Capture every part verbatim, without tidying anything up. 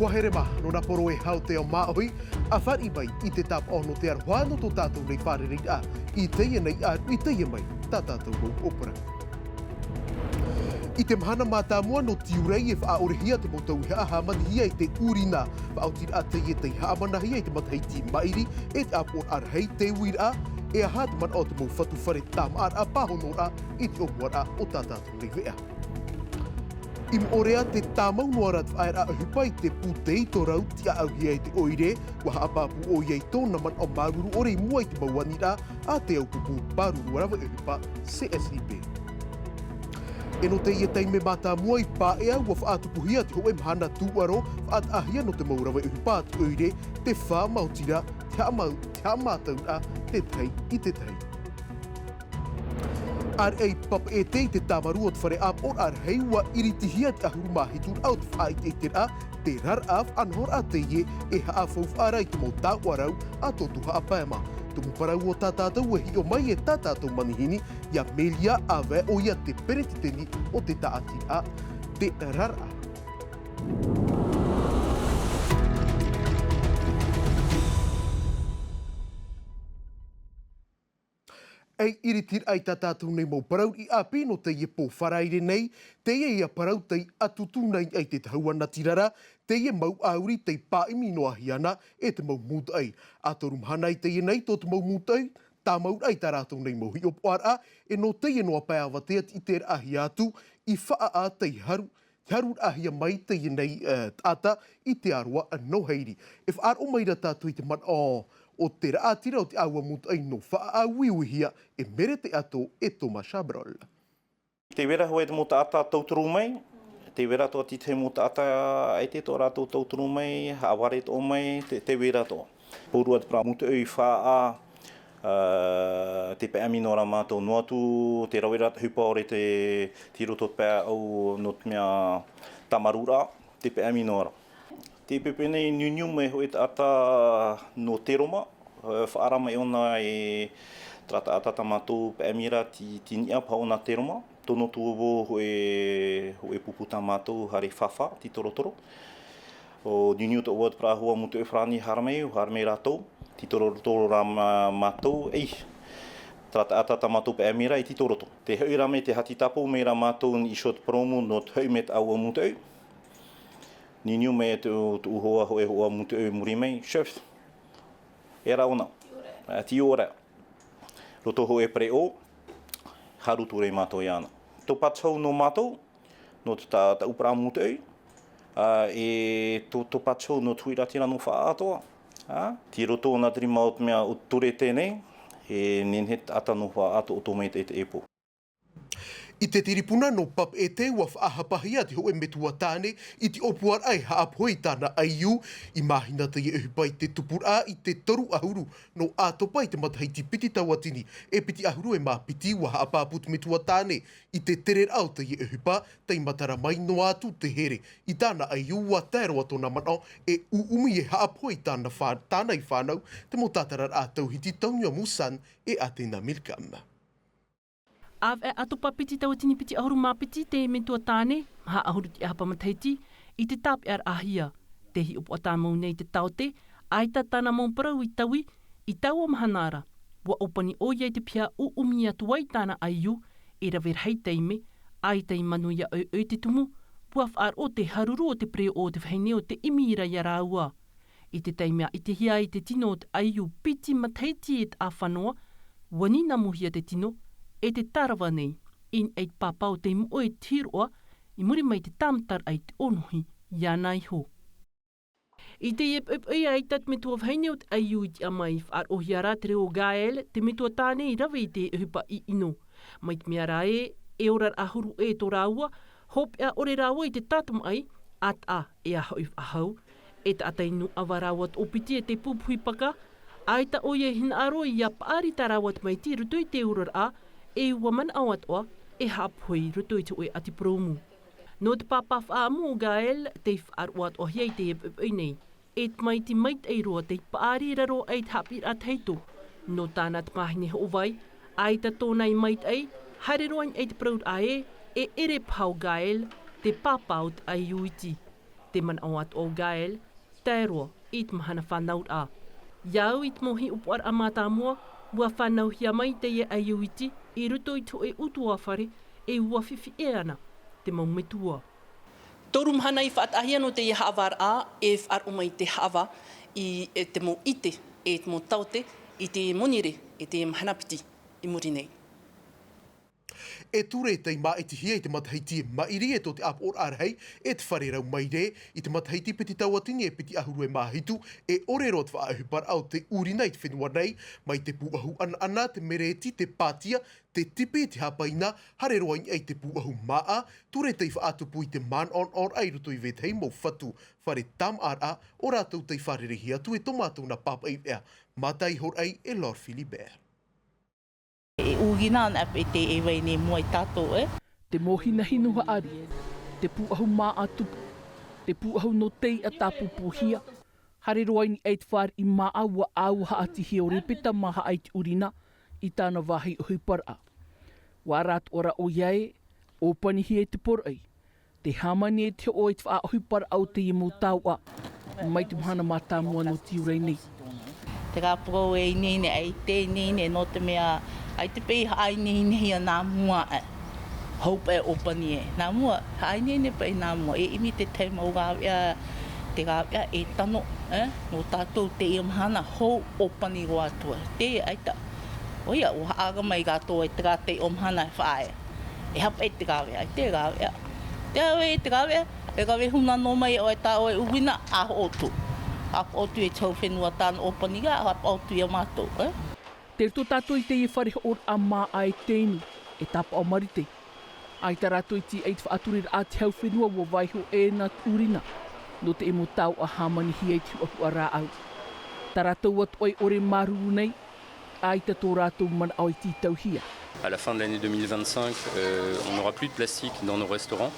Pua here mā, nō nā poro e hau te ao māʻohi, ʻa fāriʻi mai i te tāpaʻo nō te aroha nō tō tātou nei fārereiraʻa, i teie nei ʻāruʻi teie mai, tā tātou mau ʻōpara. I te mahana mātāmua nō Tiurai e faʻaʻorehia te mau tauihaʻa hāmanihia i te ʻūrina, faʻaotiraʻa teie tei haʻamanahia i te matahiti maʻiri, e te ʻāpoʻoraʻa rahi te uiraʻa, e aha te manaʻo o te mau fatu fare tāmāʻaraʻa pāhonoraʻa i te ʻōpuaraʻa o tā tātou nei veʻa. I Moʻorea, tē tāmau noa ra te faʻaearaʻa ʻohipa i te pūtei tō rātou tiʻaʻauhia i te ʻoire, ʻua haʻapāpū ʻoia i tōna manaʻo māuruuru ʻore i mua i te mau aniraʻa a te aupupū pāruru rave ʻohipa C S I P. E nō teie taime mātāmua i Paea, ʻua faʻatupuhia te hōʻē mahana tūʻaro faʻataʻahia nō te mau rave ʻohipa a te ʻoire, te fā maoti ra, te haʻamau-, te haʻamātauraʻa te tahi i te tahi. ʻĀreʻa i Papeʻete i te tāmarū o te fare ʻāpoʻoraʻa rahi, ʻua iritihia te ʻahuru mā hitu rā o te faʻaʻiteʻiteraʻa, te raraʻa faʻanahoraʻa teie e haʻafaufaʻa ra i te mau taoʻa rau a tō Tuhaʻa Pae mā. Tumu parau o tā tātou e hiʻo mai e tā tātou manihini, iā Melia ʻĀvae, ʻoia te peretiteni o te tāʻatiraʻa, te raraʻa. Ei iritiraʻa i tā tātou nei mau parau i ʻāpī nō teie pō Faraire nei, teie ia parau tei ʻatutu nei ai te tahua natirara, teie mau ʻāuri tei pāʻimi noa hia ana e te mau mūtoʻi. ʻA toru mahana i teie nei tō te mau mūtoʻi, tāmau ra i tā rātou nei mau hiʻopoʻaraʻa, e nō teie noa pae avatea te ʻiteraʻahia atu, i faʻaʻā tei haru, te haruraʻahia mai teie nei, eh, taʻata i te aroa nō Hairi. E faʻaroʻo mai ra tātou i te manaʻo o te raʻatira o te ʻāua mūtoʻi nō faʻauiuihia e Mere Te Ato e Thomas Chabrol. Te vera hoʻi te mau taʻata tauturu mai, te vera toa te tahi mau taʻata ʻaita tō rātou tauturu mai, haʻavare toʻa mai, te, te vera toʻa. Pōrua te parau mūtoʻi faʻaʻā, ā, te paʻami noa ra mātou, noa atu te rave ra te ʻohipa ʻore te, tei roto te pae ʻāʻau nō te mea tāmarūraʻa, te paʻami noa ra. Te pepe nei niuniu mai hoʻi taʻata nō Teroma, ā, faʻaara mai ʻōna e terā taʻata tā mātou paʻami ra tei, tei niʻa paha ʻōna Teroma, tono atu vau hoʻi, hoʻi pupu tā mātou haere fāfā, tei torotoro. ʻO niuniu atoʻa vau te parau ʻāua mūtoʻi farāni haere mai, haere mai rātou, tei torotoro rā mā-, mātou, ei, terā taʻata tā mātou paʻami ra i tei toroto. Tē hoʻi ra mai te hati tāpō mai ra mātou nō iho te purōmu nō te hoʻi mai te ʻāua mūtoʻi. Niuniu mai te, te ʻū hoa hoʻi, hoa mūtoʻi i muri mai, chef. E ara ʻōna. Ā, tei ora. Roto hoʻi e pereʻoʻo, haru ture mātou iāna. Tō pātau nō mātou, nō te ta-, taʻu parau mūtoʻi, ā, e tō, tō pātau nō te huiraʻatira nō faʻaʻatoʻa. Ā, tei roto nā te rima o te mea o ture teie nei, e nehenehe taʻata nō faʻaʻatoʻa tō mai te, te ʻēpō. I te tiripuna nō Papeʻete, ʻua faʻahapahia te hōʻē metua tāne i te ʻōpuaraʻa e haʻapohe i tāna ʻaiū, i mahina teie ʻohipa i te tupuraʻa i te toru ʻahuru nō ʻĀtopa i te matahiti piti tauatini e piti ʻahuru e mā piti, ʻua haʻapāpū te metua tāne i te tereraʻa o teie ʻohipa, tei matara mai noa atu te here i tāna ʻaiū, ʻua tae roa tōna manaʻo e ʻūʻumi e haʻapohe i tāna fā-, tāna i fānau, te mau tātararaʻa tauhiti Tonio Musan e Atena Milcam. ʻĀvae ʻĀtopa piti tauatini piti ʻahuru mā piti te metua tāne, maha ʻahuru tiʻahapa matahiti, i te tāpeʻaraʻahia. Tē hiʻopoʻa tāmau nei te taote, ʻaita tāna mau parau i taui, i taua mahana ra. ʻUa ʻōpani ʻoia i te piha ʻūʻumi atu ai tāna ʻaiū, e rave rahi taime, ʻaita i manuia ʻoiʻoi te tumu, ʻua faʻaroʻo te haruru o te pereʻoʻo o te vahine o te ʻimi ra iā rāua. I te taime ʻa ʻitehia ai te tino o te ʻaiū piti matahiti e taʻa fanoa, ʻua ninamuhia te tino, e te tarava nei, i niʻa i te pāpā o tei moʻe i te hiroʻa, i muri mai te tāmataraʻa i te ʻōnohi, iāna iho. I teie poʻipoʻi ʻaita te metua vahine o te ʻaiū i tiʻa mai, faʻaroʻohia rā te reo o Gaël, te metua tāne i rave i te ʻohipa ʻino. Mai te mea rā ē, e oraraʻa huru ʻē tō rāua, hopeʻa ʻore rāua i te tātamaʻi, ʻa taʻa, e aha hoʻi faʻahou. E taʻata i nuʻava rāua toʻopiti e te pupuhi paka, ʻaita ʻoia i hinaʻaro ʻia paʻari tā rāua tamaiti i roto i te oraraʻa, e ʻua manaʻo atoʻa, e haʻapohe i roto i te hōʻē ʻati purōmu. Nō te pāpā faʻaʻamu o Gaël, tei faʻaroʻo atoʻahia i teie poʻipoʻi nei. E tamaiti maitaʻi roa tei paʻari i raro aʻe i te haʻapiʻiraʻa tahito. Nō tāna tamāhine hoʻovai, ʻaita tōna i maitaʻi, haere roa i niʻa i te parauraʻa ē, e ʻere paha ʻo Gaël, te pāpā o te ʻaiū iti. Te manaʻo atoʻa o Gaëlle, tae roa i te mahana fānauraʻa. Ia au i te mau hiʻopoʻaraʻa mātāmua, ua fānauhia mai teie ʻaiū iti i roto i te hōʻē ʻutuāfare, e ua fifi ʻē ana te mau metua. Toru mahana i faʻataʻahia nō teie haʻavāraʻa, e faʻaroʻo mai te haʻavā i, e te mau ʻite, e te mau taote, i te monirē, e te mahana piti i muri nei. E ture tei māʻitihia i te matahiti e maʻiri e tō te ʻāpoʻoraʻa rahi, e te fare rau mairē, i te matahiti piti tauatini e piti ʻahuru e mā hitu, e ʻore roa te faʻaʻohiparaʻa o te ʻurina i te fenua nei, mai te pūʻohu ʻanaʻana, te mereti, te pātia, te tipi, te hāpaina, haere roa i niʻa i te pūʻohu māʻa, ture tei faʻatupu i te manaʻonaʻoraʻa i roto i vetahi mau fatu fare tāmāʻaraʻa, ʻo rātou tei fārerei atu e tō mātou nā pāpaʻi veʻa, mātāihoraʻa e Laure Philibert. E ʻurina ana paʻi te e vai nei mua i tātou, e? Te mōhinahino haʻari, te pūʻohu māʻa tupu, te pūʻohu nō tei ʻa tāpūpūhia. Haere roa i niʻa i te fāriʻi māʻa ua ʻāua haʻatihia ʻo Repeta Mahaʻa i te ʻurina i tāna vāhi ʻohiparaʻa. Ua rātou ʻō ra ʻoia ē, ʻōpanihia i te poroʻi, te hāmani e te hoʻo i te faʻaʻohiparaʻa o teie mau taoʻa, mai te mahana mātāmua nō tiurai nei. Te rāpae e ineine, ʻaita e ineine, nō te mea, ʻaita paʻi haʻaineine hia nā mua, e. Hou paʻi ʻōpani e. Nā mua, haʻaineine paʻi nā mua, e ʻimi te tahi mau rāveʻa, te rāveʻa e tano, e, nō tātou teie mahana, hou ʻōpani roa atu, e. Te ʻaita. ʻOia, ua haʻaʻā mai rātou e te rā tei ʻōmahana e faʻaea. E hapa e te rāveʻa, e te rāveʻa. Te rāveʻa, e te rāveʻa, e rave huna noa mai ʻoe tā ʻoe ʻuhina, ʻa hoʻo atu. ʻA hoʻo atu e te hau fenua tāna ʻōpani ra, ʻa hoʻo atu ia mātou, e? Tei roto tātou i teie fare hoʻoraʻa māʻa e teini, e tāpaʻo marite. ʻAita rātou i tīaʻi te faʻatureraʻa a te hau fenua ua vaiiho ʻē nā te ʻurina, nō te mau taoʻa hāmanihia i te huʻahuʻa rāʻau. Tā rātou atoʻa e ʻore māuruuru nei, ʻaita tō rātou manaʻo i tītauhia. À la fin de l'année deux mille vingt-cinq, euh, on n'aura plus de plastique dans nos restaurants.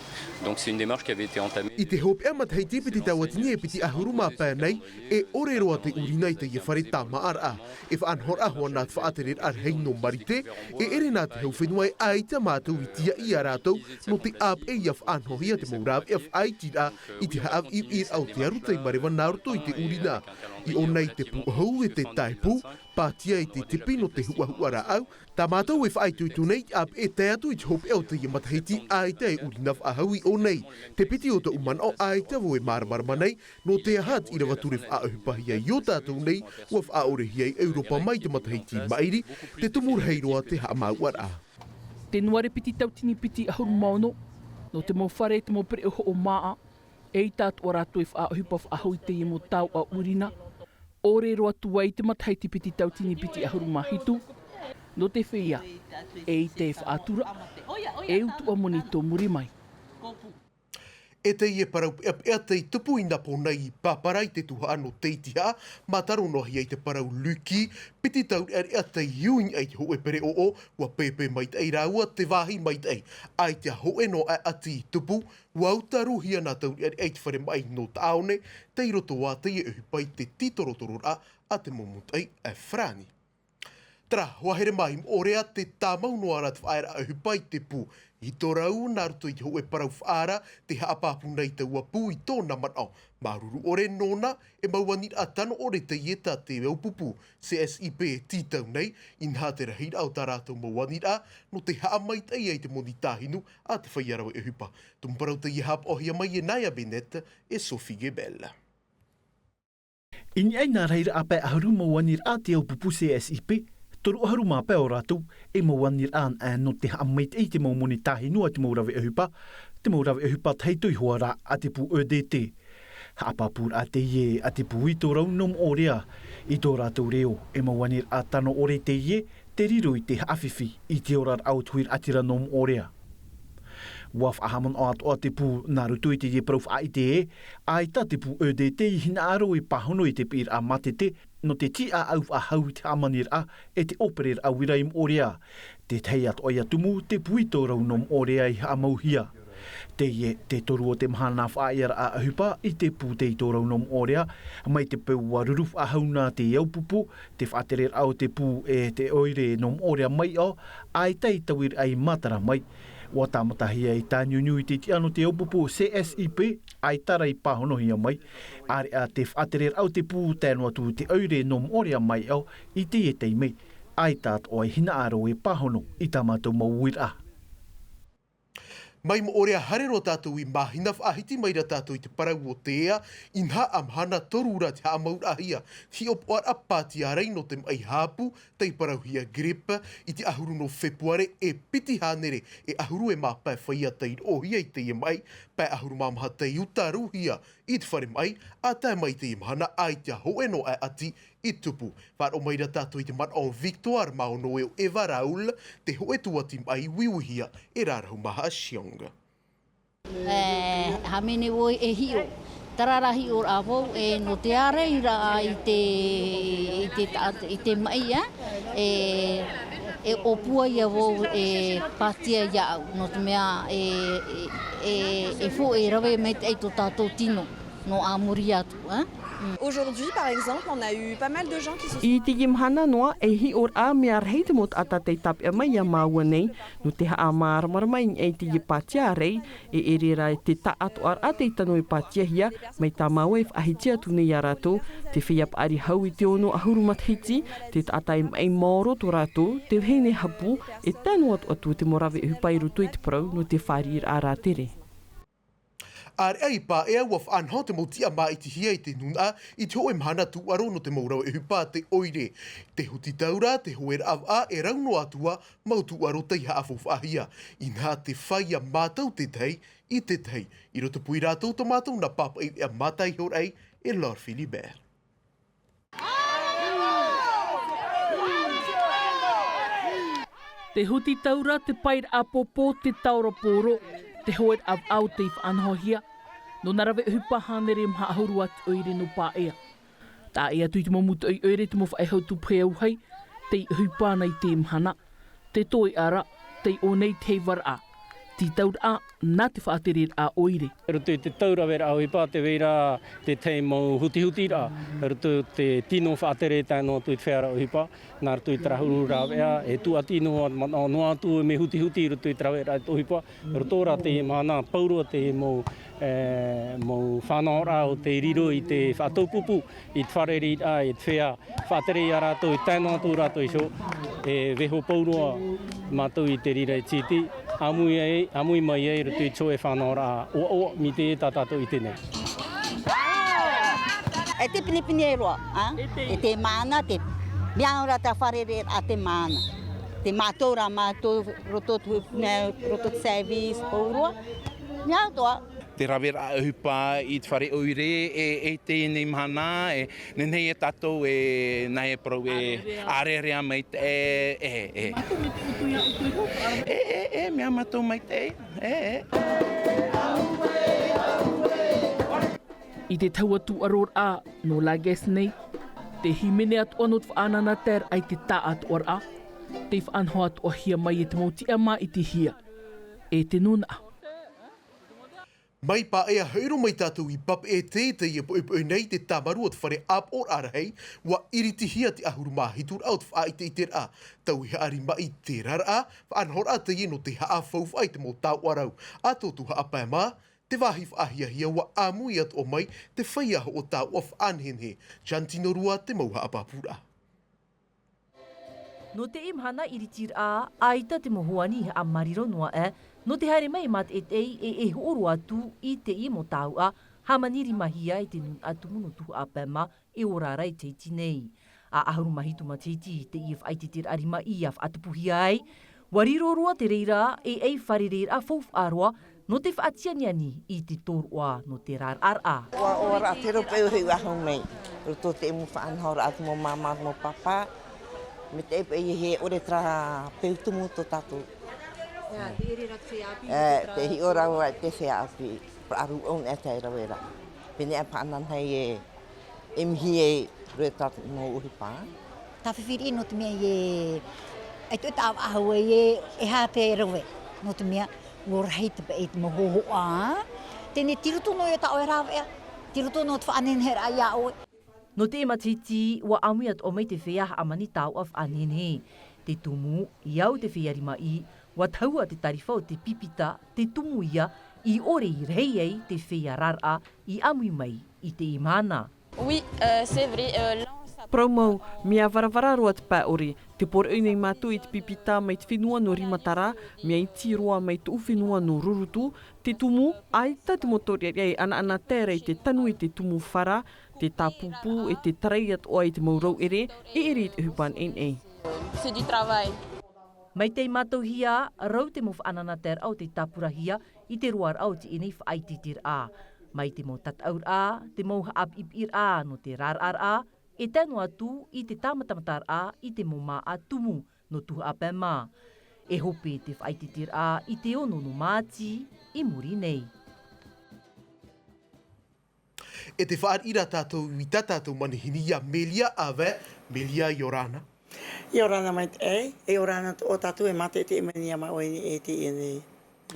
Donc c'est une démarche qui avait été entamée. I te hopeʻa matahiti piti tauatini e piti ʻahuru mā pae nei, e ʻore roa te ʻurina i teie fare tāmāʻaraʻa. E faʻanahoraʻa hoʻi nā te faʻatereraʻa rahi nō marite, e ʻere nā te hau fenua e ʻaita mātou i tīaʻi ia rātou, nō te ʻāpeʻe ia faʻanahohia te mau rāveʻa faʻaitiraʻa i te haʻaviʻiviʻiraʻa o te aru tei mareva nā roto i te ʻurina. I ʻō nei te pūʻohu e te taepū, pātia e te tipi nō te huʻahuʻa rāʻau, tā mātou e faʻaitoito nei i te ʻāpeʻe tae atu i te hopeʻa o teie matahiti ʻaita e ʻurina faʻahou i ʻō nei. Te piti o tōʻu manaʻo ʻaita vau e māramarama nei, nō te aha te ʻīrava ture faʻaʻohipahia i ō tātou nei, ua faʻaʻorehia i ʻEuropa mai te matahiti maʻiri, te tumu rahi roa te haʻamāuʻaraʻa. Te nuare piti tauatini piti ʻahuru mā ono, nō te mau fare, te mau pereʻoʻo māʻa, eʻita atoʻa rātou e faʻaʻohipa faʻahou i teie mau taoʻa ʻurina, ʻore roa atu ai te matahiti piti tauatini piti ʻahuru mā hitu, nō te feiā, eʻita e faʻatura, e utuʻa moni tō muri mai. E teie parau peʻapeʻa tei tupu i Napō nei i Papara i te tuhaʻa nō Teitihaʻa, mātaro noa hia i te parau Luki, piti taureʻareʻa tei ū i niʻa i te hōʻē pereʻoʻo, ua pēpē maitaʻi rāua te vāhi maitaʻi. ʻAita hōʻē noa ʻati i tupu, ua utaruhia nā taureʻareʻa i te fare maʻi nō Taʻaone, tei roto ā teie ʻohipa i te tītorotororaʻa a te mau mutaʻi a Farāni. Terā, hoa here mā i Moʻorea, tē tāmau noa ra te faʻaearaʻa ʻohipa i te pū Hito Rau, nā roto i te hōʻē parau faʻaara, tē haʻapāpū nei taua pū i tōna manaʻo. Māuruuru ʻore nōna, e mau aniraʻa tano ʻore teie tā te aupupū C S I P e tītau nei, inaha te rahiraʻa o tā rātou mau aniraʻa, nō te haʻamaitaʻi ai te moni tāhinu a te feiā rave ʻohipa. Tumu parau teie haʻapaʻohia mai e Naya Bennett e Sophie Gebel. I niʻa i nā rahiraʻa pae ʻahuru mau aniraʻa te aupupū C S I P, toru ʻahuru mā pae o rātou, e mau aniraʻa anaʻe nō te haʻamaitaʻi i te mau moni tāhinu a te mau rave ʻohipa, te mau rave ʻohipa tahito iho ā rā a te pū E D T. Haʻapāpūraʻa teie a te pū Hito Rau nō Moʻorea, i tō rātou reo, e mau aniraʻa tano ʻore teie, tē riro i te haʻafifi i te oraraʻa o te huiraʻatira nō Moʻorea. Ua faʻahaʻamanaʻo atoʻa te pū nā roto i teie parau faʻaʻite ē, ʻaita te pū E D T i hinaʻaro e pāhono i te piʻiraʻa mātete, nō te tīaʻau faʻahou i te hāmaniraʻa e te ʻōpereraʻa uira i Moʻorea. Te tahi atoʻa ia tumu, te pū Hito Rau nō Moʻorea i haʻamauhia. Teie, te toru o te mahana faʻaearaʻa ʻohipa i te pū Hito Rau nō Moʻorea, mai te peu ua ruru faʻahou nā te aupupū, te faʻatereraʻa o te pū e te ʻoire nō Moʻorea mai ʻō, ʻaita i tauiraʻa i matara mai. ʻUa tāmatahia i tāniuniu i te tiʻa nō te ʻōpuapu C S I P, ʻaita rā i pāhonohia mai. ʻĀreʻa te faʻatereraʻa o te pū tae noa atu te ʻoire nō Moʻorea Maiʻao i teie taime. ʻAita atoʻa e hinaʻaro e pāhono i tā mātou mau uiraʻa. Mai Moʻorea haere roa tātou i Māhina, faʻahiti mai ra tātou i te parau o te ea, inaha ʻa mahana toru ra te haʻamauraʻahia. Hiʻopoʻaraʻa pātia rei nō te maʻi haʻapū, tei parauhia grippe, i te ʻahuru nō Fepuare e piti hānere e ʻahuru e mā pae feiā tei roʻohia i teie maʻi, pae ʻahuru mā maha tei uta rūhia i te fare maʻi, ʻa tae mai i teie mahana ʻaita hōʻē noa ʻati i tupu. Faʻaroʻo mai ra tātou i te manaʻo o Victoire Maono e o Eva Raoul, te hōʻē tūʻati maʻi uiuihia e Rarahu Maha Chiong. E, hāmene vau e hiʻo. Terā rā hiʻoraʻa vau, e, nō te ārairaʻa i te, i te ta-, i te maʻi, e, e, e ʻōpua ia vau, e pātia iāʻu, nō te mea, e, e, e, e fo-, e rave maitaʻi tō tātou tino, nō ā muri atu, e. Mm. Aujourd'hui, par exemple, on a eu pas mal de gens qui se sont I teie mahana noa, e hiʻoraʻa mea rahi te mau taʻata tei tāpeʻa mai iā māua nei, nō te haʻamāramarama i niʻa i teie pātia rei, e ʻere rā te taʻatoʻaraʻa tei tano e pātiahia, mai tā māua e faʻahiti atu nei iā rātou, te feiā paʻari hau i te ono ʻahuru matahiti, te taʻata e maʻi maoro tō rātou, te vahine hapū, e tae noa atu, atu te mau rave ʻohipa i roto i te parau nō te fāriʻiraʻa rātere. ʻĀreʻa i Paea, ʻua faʻanaho te mau tiʻa māʻitihia i te nūnaʻa i te hōʻē mahana tūʻaro nō te mau rave ʻohipa a te ʻoire. Te huti taura, te hoe raʻa vaʻa, e rau noa atu ā mau tūʻaro tei haʻafaufaʻahia. Inaha te fai iā mātou te tahi i te tahi. I rotopū ia rātou tā mātou nā pāpaʻi veʻa mātāihoraʻa e Laure Philibert. Te huti taura, te paeraʻa pōpō, te taura pōro, te hoe raʻa vaʻa tei faʻanahohia. Nō nā rave ʻohipa hānere maha ʻahuru a te ʻoire nō Paea. Taʻa ʻē atu i te mau mūtoʻi ʻoire, te mau faʻehau tupu-hei-auahi, tei ʻohipa ana i teie mahana, te toeʻa ra, tei ʻō nei te heivaraʻa, tītauraʻa, nā te faʻatereraʻa ʻoire. I roto i te tau raveraʻa ʻohipa, tē vai ra te tahi mau hutihutiraʻa, i roto i te tino faʻatere tae noa atu i te feiā rave ʻohipa, nā roto i terā huru rāveʻa, e tūʻati noa, manaʻo noa atu e mea hutihuti i roto i te raveraʻa ʻohipa, i roto rā teie mahana, pauroa teie mau, e, mau fānaʻoraʻa o tei riro i te faʻataupupu, i te fārereiraʻa, i te feiā faʻatere iā rātou, i tae noa atu rātou iho, e vaiiho pauroa mātou i te reira iti, ʻāmui ai, ʻāmui mai ai i roto i te hōʻē fānaʻoraʻa ʻoaʻoa, mai teie tā tātou i ʻite nei. E te pinepine roa, a? E te māna, te mea ora tā fārerei a te māna. Te mātou rā mātou, roto te hupuna, roto te service, pauroa. Mea atoʻa. Te raveraʻa ʻohipa i te fare ʻoire, e, e teie nei mahana, e, nehenehe ia tātou e, nā hea parau e, ʻārearea mai te, e, e, e. Mātou mea tuʻutuʻu ia ʻoutou i hau, ʻārearea. E, e, e, mea mātou maitaʻi, e, e. I te tahua tūʻaroraʻa nō Lages nei, te hīmene atoʻa nō te faʻanahoraʻa i te taʻatoʻaraʻa, tei faʻanaho atoʻahia mai e te mau tiʻa māʻitihia, e te nūnaʻa. Mai Paea, haere mai tātou i Papeʻete, teie poʻipoʻi nei te tāmarū o te fare ʻāpoʻoraʻa rahi, ʻua iritihia te ʻahuru mā hituraʻa o te faʻaʻiteʻiteraʻa, tauihaʻa rimaʻi terā raʻa, faʻanahoraʻa teie nō te haʻafaufaʻa i te mau taoʻa rau a tō Tuhaʻa Pae mā, te vāhi faʻahiahia ʻua ʻāmui atoʻa mai te feiā hoʻo taoʻa faʻanehenehe, Jantino Rua te mau haʻapāpūraʻa. Nō teie mahana iritiraʻa, ʻaita te mau hoani i haʻamāriro noa aʻe, nō te haere mai e mātaʻitaʻi e, e hoʻo roa atu i teie mau taoʻa, hāmani rimahia e te nūnaʻa tumu nō Tuhaʻa Pae mā, e ora ra i te iti nei. ʻA ʻahuru mā hitu matahiti teie faʻaʻiteʻiteraʻa rimaʻi ʻa faʻatupuhia ai, ʻua riro roa te reira e ei fārereiraʻa faufaʻa roa, nō te faʻatianiani i te tōroʻa nō te raraʻaraʻa. ʻUa, ʻua rā te rope o hiʻo ahu mai, roto te mau faʻanahoraʻa te mau māmā, te mau pāpā, mai te ʻepe i he ʻore terā peu tumu tō tātou. Ia, te ʻere ra te feiā ʻāpī, e, te hiʻo rau ai te feiā ʻāpī, paraʻaru au nei te raveraʻa. Pēnei a faʻanaho nei e, e mihi e rue tā te mau ʻohipa. Tāfifiri nō te mea e, e tuʻu e tāvaʻa hau e, e hā te rave, nō te mea, ʻua rahi te paʻi te mau hōhoʻa. Teie nei, tei roto noa ia tāʻoe rāveʻa, tei roto noa te faʻaneneheraʻa iā ʻoe. Nō teie matahiti, ʻua ʻāmui atoʻa mai te feiā hāmani taoʻa faʻanehenehe. Te tumu, i au te feiā rimaʻi, ʻUa tahua te tarifa o te pipita, te tumu ia i ʻore i rahi ai te feiā raraʻa i ʻāmui mai i teie mahana. Oui, euh, c'est vrai, euh, là, on s'appelle Parau mau, mea varavara roa te pae ʻore, te poroʻi nei mātou i te pipita mai te fenua nō Rimatara, mea iti roa mai tōʻu fenua nō Rurutu, te tumu, ʻaita te mau ʻōroʻa e ʻanaʻanatae ra i te tanu i te tumu fara, te tāpūpū e te tarai atoʻa i te mau rauʻere, e ʻere i te ʻohipa nei. C'est du travail. Mai tei mātauhia, rau te mau faʻanahoraʻa o te tāpurahia i te roaraʻa o teie faʻaʻiteʻiteraʻa. Mai te mau tataʻuraʻa, te mau haʻapiʻipiʻiraʻa nō te raraʻaraʻa, e tae noa atu i te tāmatamataraʻa i te mau māʻa tumu nō Tuhaʻa Pae mā. E hope te faʻaʻiteʻiteraʻa i te ono nō Māti i muri nei. E te fāriʻi ra tātou i tā tātou manihini iā Melia Ave, Melia, ʻia ora na. ʻIa ora na maitaʻi, e ora na tō tātou e mātaʻitaʻi mai nei iā māua i teie nei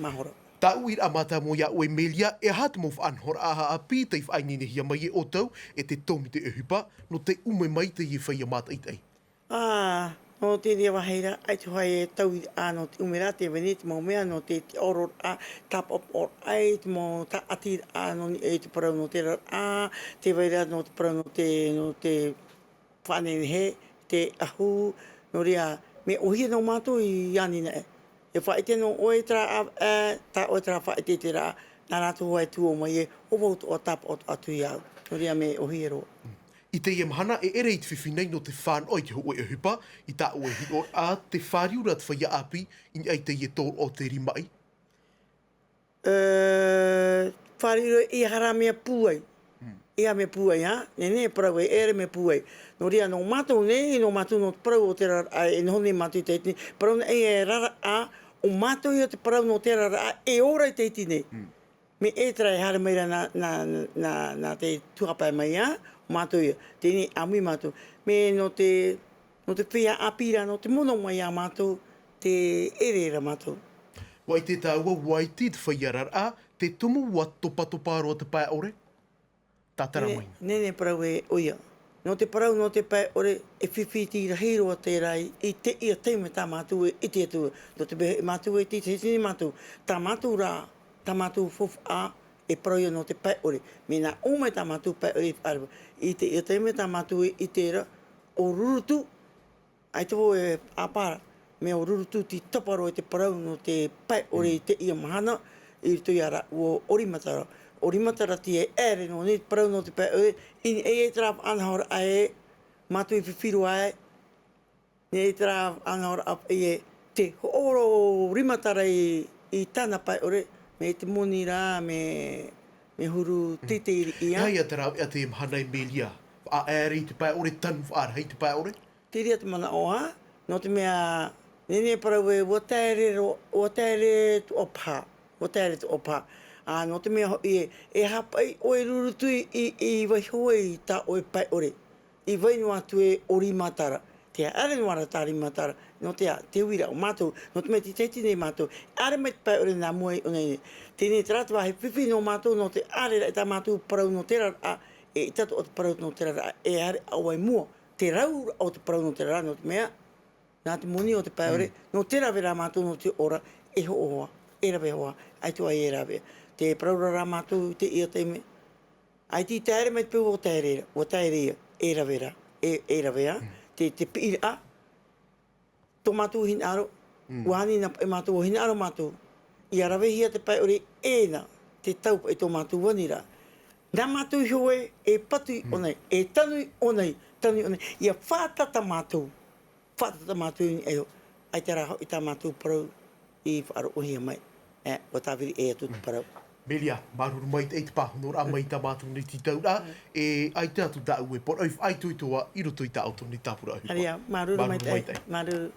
mahora. Tāʻu uiraʻa mātāmua iā ʻoe Melia, e aha te mau faʻanahoraʻa haʻapiʻi tei faʻaineinehia mai e ʻoutou, e te tōmite ʻohipa, nō te ʻume mai teie feiā mātaʻitaʻi? Ā, nō teie vāhi ra, ʻaita hoʻi e tauiraʻa nō te ʻumeraʻa, tē vai nei te mau mea nō te, te ʻororaʻa, tāpaʻopaʻoraʻa, te mau tāʻatiraʻa nō niʻa i te parau nō te raraʻa, tē vai ra nō te parau nō te, nō te faʻanehenehe, te ʻahu, nō reira, mea ʻōhie noa mātou i ani nei. E faʻaʻite noa ʻoe i terā ʻāvaʻe, tā ʻoe terā faʻaʻiteʻiteraʻa, nā rātou hoʻi e tuō mai e, ʻo vau atoʻa tāpaʻo atu iāʻu. Nō reira, mea ʻōhie roa. I teie mahana, e ʻere i te fifi nei nō te fānaʻo i te hōʻē ʻohipa, i tā ʻoe hiʻoraʻa, tē fāriu ra te feiā ʻāpī i niʻa i teie tōroʻa o te rimaʻi? E, fāriu ra, ʻeiaha rā mea pūai. Mm. ʻEiaha mea pūai, ā? Nehenehe e parau e ʻere mea pūai. Nō reira, nō mātou nei, nō mātou nō te parau o te raraʻa, e noho nei mātou i teie nei. Parau nei e raraʻa, ʻo mātou ia te parau nō te raraʻa, e ora i teie nei. Mm. Mea ʻē terā e haere mai ra nā, nā, nā, nā te Tuhaʻa Pae mā, ā? Mātou ia. Teie nei ʻāmui mātou. Mea nō te, nō te feiā ʻāpī ra, nō te mono mai iā mātou, tē ʻere ra mātou. ʻUa ʻite tāua, ʻua iti te feiā raraʻa, te tumu ʻua topatopa roa te pae ʻore? Tātara mai. Nehenehe e parau e ʻoia. Nō te parau nō te pae ʻore, e fifi iti rahi roa terā i, i teie taime tā mātou e ʻite atu. Nō te mea hoʻi mātou e ʻite, e ʻite nei mātou, tā mātou rā, tā mātou faufaʻa, e parau ia nō te pae ʻore. Mea nā ʻō mai tā mātou pae ʻore i faʻaara. I teie taime tā mātou e ʻite ra, ʻo Rurutu, ʻaita vau e ʻāpara, mea ʻo Rurutu tei topa roa i te parau nō te pae ʻore i teie mahana, i roto ia rāua ʻo Rimatara. ʻO Rimatara tei ʻere noa nei te parau nō te pae ʻore, i niʻa i terā faʻanahoraʻa ē, mātou i fifi roa ai, i niʻa i terā faʻanahoraʻa ē, te hoʻo roa ʻo Rimatara i, i tāna pae ʻore, mea te moni rā, mea, mea huru teitei riʻi, ā. E aha ia te rāveʻa i teie mahana e Melia? Faʻaʻere i te pae ʻore, tanu faʻarahi i te pae ʻore? Te reira te manaʻo, ā, nō te mea, nehenehe e parau ē, ʻua taere ro-, ʻua taere atoʻa paha, ʻua taere atoʻa paha. Ā, nō te mea hoʻi ē, e haʻapaʻo ʻoe Rurutu i, i, i vaiiho ai i tā ʻoe pae ʻore. I vai noa atu ē ʻo Rimatara. Tē haere noa ra tā Rimatara. Nō te aha, te uiraʻa o mātou, nō te mea tei ʻite nei mātou. ʻAere mai te pae ʻore nā mua i ʻō nei. Teie nei terā te vāhi fifi nō mātou, nō te ʻaore rā i tā mātou parau nō te raraʻa, e ʻita atoʻa te parau nō te raraʻa, e haere ʻāvaʻe i mua. Te rau o te parau nō te raraʻa, nō te mea, nā te moni o te pae ʻore, mm, nō te rave rā mātou, nō te ora, e hoʻo hoʻi, e rave hoʻi, ʻaita hoʻi e rave. Te parau ra rā mātou i teie taime, ʻaita i taere mai te peu ʻua taere ra, ʻua taere ia, e rave ra, e, e rave ā, mm, te, te piʻiraʻa, tō mātou hinaʻaro, mm, ʻua ani nā paʻi mātou, ʻua hinaʻaro mātou, ʻia ravehia te pae ʻore ʻē na, te tau paʻi tō mātou aniraʻa. Nā mātou iho ē, e patu i ʻō nei, e tanu i ʻō nei, tanu i ʻō nei, ʻia fātata mātou, fātata mātou i niʻa iho, ʻaita rā hoʻi tā mātou parau i faʻaroʻohia mai. E, ʻua tāviri ʻē atu te parau. Melia, māuruuru maitaʻi i te pāhonoraʻa mai i tā mātou nei tītauraʻa, e ʻaita atu tāʻu e poroʻi faʻaitoito i roto i tā ʻoutou nei tāpura ʻohipa. Haere ā, māuruuru maitaʻi. Māuruuru maitaʻi. Māuruuru.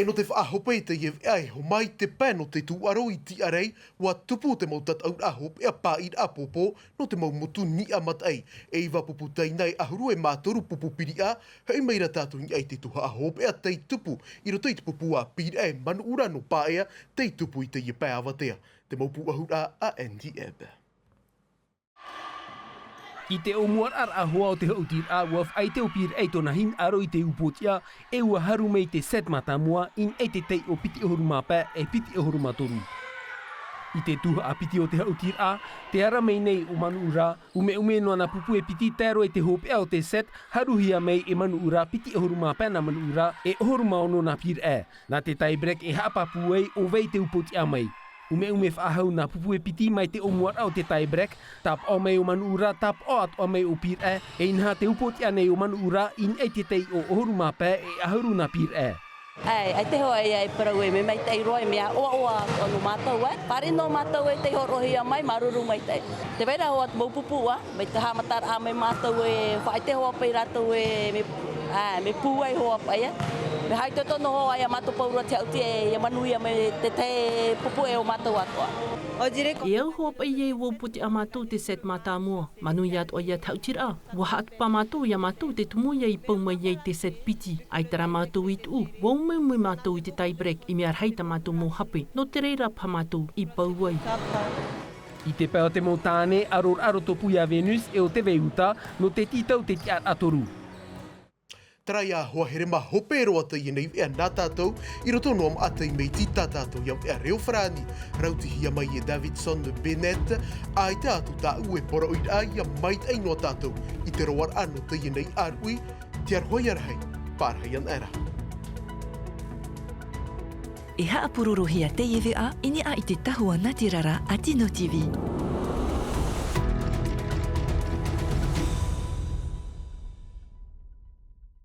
E nō te faʻahope i teie veʻa e homai te pae nō te tūʻaro i Tiʻarei, ʻua tupu te mau tataʻuraʻa hopeʻa paʻiraʻa pōpō nō te mau motu niʻa mataʻi. E iva pupu taina e ʻahuru e mā toru pupu piriʻa, hoʻi mai ra tātou i niʻa i te tuhaʻa hopeʻa tei tupu, i roto i te pupu ʻāpīraʻa e Manuʻura nō Paea, tei tupu i teie pae avatea. Te mau pūʻohuraʻa a Andy Ebb. I te ʻōmuaraʻa hoa o te haʻutiraʻa, ʻua faʻaʻite ʻo Pīraʻe i tōna hinaʻaro i te upootiʻa, e ʻua haru mai te set mātāmua, i niʻa i te taiʻo piti ʻahuru mā pae e piti ʻahuru mā toru. I te tuhaʻa piti o te haʻutiraʻa, tē ara mai nei ʻo Manuʻura, ʻumeʻume noa nā pupu e piti tae roa i te hopeʻa o te set, haruhia mai e Manuʻura, piti ʻahuru mā pae nā Manuʻura, e ʻahuru mā ono nā Pīraʻe. Nā te tie break e haʻapāpū ai ʻo vai te upootiʻa mai. ʻUmeʻume faʻahou nā pupu e piti mai te ʻōmuaraʻa o te tie break, tāpaʻo mai ʻo Manuʻura, tāpaʻo atoʻa mai ʻo Pīraʻe, e inaha te upootiʻa nei ʻo Manuʻura, i niʻa i te taiʻo ʻahuru mā pae e ʻahuru nā Pīraʻe. ʻAe, ʻaita hoʻi ia e parau e mea maitaʻi roa, e mea ʻoaʻoa atoʻa nō mātou, ʻae. Fāriʻi noa mātou e tei hōroʻahia mai, māuruuru maitaʻi. Tē vai ra hoʻi te mau pupu, ʻae. Mai te haʻamataraʻa mai mātou e faʻaʻite hoʻi paʻi rātou e mea, ʻae, mea pūai hoʻi paʻi, ʻae. Mea haʻitoito noa hoʻi ia mātou pauroa te haʻuti e, ia manuia mai te tahi pupu e ʻo mātou atoʻa. E au hoʻi paʻi e ʻua upootiʻa mātou te set mātāmua. Manuia atoʻa ia te haʻutiraʻa. ʻUa haʻapāpū mātou ia mātou te tumu ia i pau mai ai te set piti. ʻAita rā mātou i tuʻu, ʻua ʻumeʻume mātou i te tie break i mea rahi tā mātou mau hape. Nō te reira paha mātou i pau ai. I te pae o te mau tāne, ʻaroraʻa roto pū ia Venus e ʻo Teve Uta, nō te tītau te tiʻaraʻa toru. Terā ia hoa here mā hope roa teie nei veʻa nā tātou, i roto noa maʻa tei Meitī tā tātou ia veʻa reo farāni, rautihia mai e Davidson Bennett, ʻaita atu tāʻu e poroʻi ia maitaʻi noa tātou, i te roaraʻa nō teie nei ʻāruʻi, te aroha ia rahi, pārahi ana ra. E haʻapurorohia teie veʻa, i niʻa i te tahua nā te rara a Tino T V.